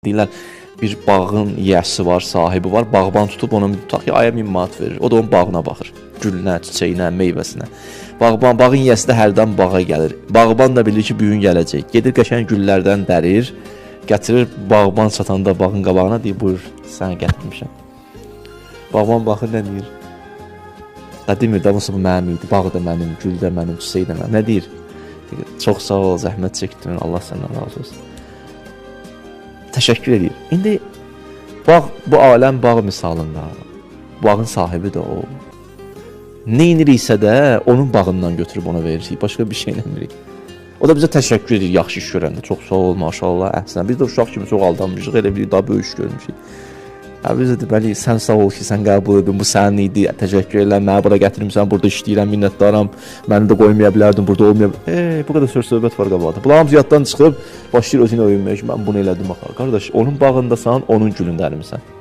Deyirlər bir bağın yiyəsi var, sahibi var. Bağban tutub ona tutaq ki, aya 1000 manat verir. O da onun bağına baxır. Gülünə, çiçəyinə, meyvəsinə. Bağban, bağın yiyəsi də hərdən bağa gəlir. Bağban da bilir ki, bu gün gələcək. Gedir qəşəng güllərdən dərir, gətirir bağban çatanda bağın qabağına deyir, buyur, sənə gətirmişəm. Bağban baxır nə deyir? Da demir də bu mənim idi, bağ da mənim, gül də mənim, çiçək də mənim. Nə deyir? Deyir, çox sağ ol, zəhmət çəkdin, Allah səndən razı olsun. Təşəkkür edir. İndi bağ, bu aləm bağ misalında. Bağın sahibi də o. Nə ediriksə də onun bağından götürüb ona veririk. Başqa bir şey eləmirik. O da bizə təşəkkür edir yaxşı iş görəndə. Çox sağ ol, maşallah, əhsən. Biz də uşaq kimi çox aldanmışıq, elə bir daha böyük iş görmüşük. Hə, biz də deməli, sən sağ ol ki, sən qəbul edin, bu sənin idi, təşəkkür edirəm, məni bura gətirmisən, burada işləyirəm, minnətdaram, məni də qoymaya bilərdin, burada olmaya. Bu qədər söz söhbət var qabaqda. Bunlar hamısı yaddan çıxıb, başlayır özünə öyünməyə ki, mən bunu elədim axı. Qardaş, onun bağındasan, onun gülündənmisən.